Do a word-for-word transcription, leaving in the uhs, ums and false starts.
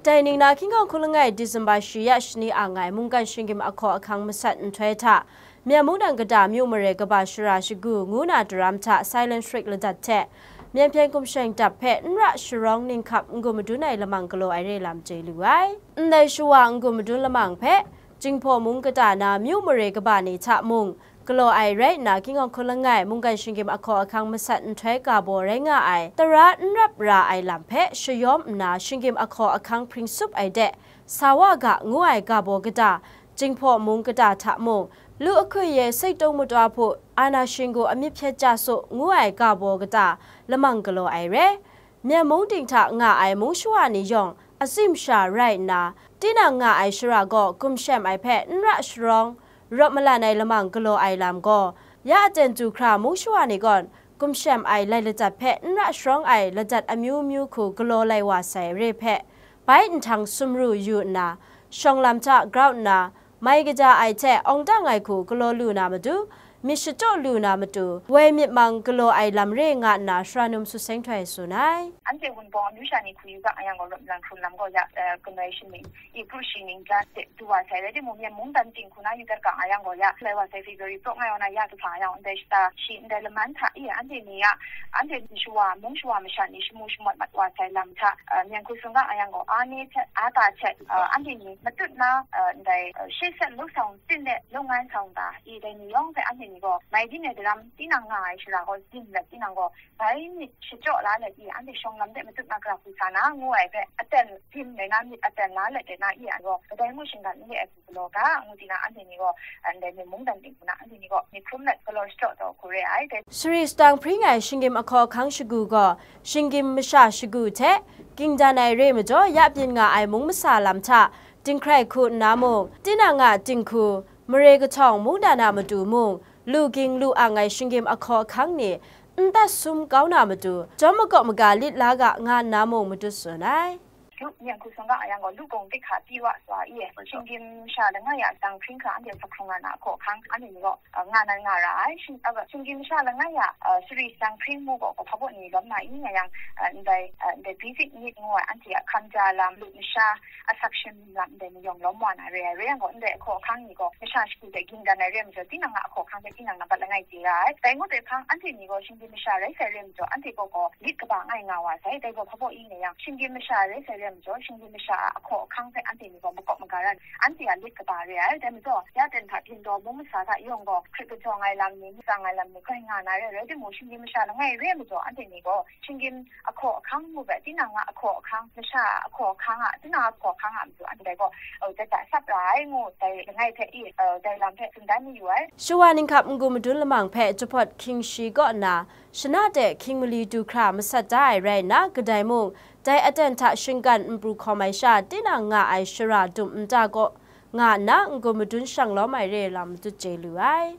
Dai ning na hkying hkawng hkun langai December shi ya shani ang ai mungkan shinggyim ahkaw ahkang masat nhtoi hta, Myen mungdan kata myu mare kaba shara shagu ngu na daram hta silent strike ladat hte, Myen hpyen gumshaw dap hpe n ra sharawng ninghkap n-gun madun ai lamang galaw ai re lam chye lu ai. Ndai shawa n-gun madun lamang hpe, Jinghpaw mung kata na myu mare kaba ni hta mung, galaw ai rai nna, hkying hkawng hkun langai mungkan shinggyim ahkaw ahkang masat nhtoi ga baw rai nga ai, tara n rap ra ai lam hpe shayawm nna, shinggyim ahkaw ahkang hpring sup ai de, sa wa ga ngu ai ga baw kata, Jinghpaw mung kata hta mung, lu ahkui ye seitung matwa hpu, ana shinggu amyit hpyet ja su ngu ai ga baw kata, lamang galaw ai re. Myen mung ting hta nga ai mung shawa ni yawng, atsim sha rai nna, tinang nga ai shara gaw gumshem ai hpe n ra sharawng, rawt malan ai lamang galaw ai lam gaw, ya aten du hkra mung shawa ni gawn, gumshem ai lai ladat hpe n ra sharawng ai ladat amyu myu hku galaw lai wa sai re hpe, bai nhtang sumru yu nna, shawng lam hta grau nna, mai kaja ai hte awng dang ai hku galaw lu na matu, myit shachyaw lu na matu, woi myit mang galaw ai lam re nga nna, Sara Num Sut Seng Htoi tsun ai. Anhte Wunpawng amyu sha ni hku yu ga nga yang gaw, rawt malan hkrun lam gaw ya, eh, ganoi shaning, i kru shi ning ja hte du wa sai rai timung, Myen mungdan ting hku na yu dat ga nga yang gaw ya, lai wa sai February praw ngai wa na ya du hpa nga yang, ndai shata shi, ndai laman hta i, anhte ni ya, anhte shawa, mung shawa masha ni shamu shamawt mat wa sai lam hta, eh, Myen hku sung ga nga yang gaw, a ni hte, a ta hte, eh, anhte ni matut na, eh, ndai, eh, sheshen lu shawng, tsin de, lungwan shawng ta, i dai ni yawng hpe anhte ni gaw, mai byin ai daram, tinang nga ai shara gaw, zin let tinang gaw, bai myit shachyaw la let i, anhte shawng lam de matut na gara hku sa na, ngu ai hpe, aten byin ai na myit aten la let de na i, a gaw, kadai mung shinggan n de ai hku galaw ga, ngu tina anhte ni gaw, ndai Myen mungdan ting hku na, anhte ni gaw, myit hkrum let galaw shachyaw taw hku re ai, dai. Sari sutang hpring ai shinggyim ahkaw ahkang shagu gaw, shinggyim masha shagu hte, ging dan ai re majaw, ya byin nga ai mung masa lam hta, dinghkrai hku nna mung, tinang a dinghku, mare kahtawng mungdan a matu mung, lu ging lu ang ai shinggyim ahkaw ahkang ni, n tat sum kau na matu, jawm makawp maga lit la ga nga nna mung matut tsun ai. Lu Myen hku sung ga nga yang gaw, lu gawng tik hka pyi wa sa i, shinggyim masha langai ya sutang hpring hkra anhte hprak hkrung nga na ahkaw ahkang, anhte ni gaw, uh, nga nan nga ra ai. Shing-, uh, shinggyim masha langai ya, uh, sari sutang hpring mu gaw, gaw hpa baw ni lawm na i nga yang, uh, ndai, uh, ndai basic need ngu ai, anhte a hkam ja lam, lu masha, a suction lam ndai mayawng lawm wa na re ai, rai yang gaw, ndai ahkaw ahkang ni gaw, masha shagu hte ging dan ai re ai majaw, tinang a ahkaw ahkang hpe tinang nambat langai chye ra ai. Dai ngut ai hpang, anhte ni gaw, shinggyim masha rai sai re ai majaw, anhte gaw gaw lit kaba ngai nga wa sai, dai gaw hpa baw i nga yang, shinggyim masha rai sai re ai majaw, shinggyim masha a ahkaw ahkang hpe anhte ni gaw makawp maga ran, anhte a lit kaba re ai. Dai majaw, ya ten hta byin taw mung masa hta yawng gaw, hkrit kajawng ai lam ni, mitsang ai lam ni, grai nga na re ai, rai timung, shinggyim masha langai re ai majaw, anhte ni gaw, shinggyim ahkaw ahkang mu bai, tinang a ahkaw ahkang, masha a ahkaw ahkang a, tinang a ahkaw ahkang a matu, anhte gaw, uh, jat jat sap ra ai ngu, dai langai hpe i, uh, dai lam hpe tsun dan mayu ai. Shawa ninghkap n-gun madun lamang hpe jahpawt hkying shi kaw nna, shana de hkying mali du hkra masat da ai rai nna, kadai mung, dai aten hta shinggan n pru hkawm ai sha, tinang nga ai shara dum nta kaw nga nna, n-gun madun shang lawm ai re ai lam matut chye lu ai.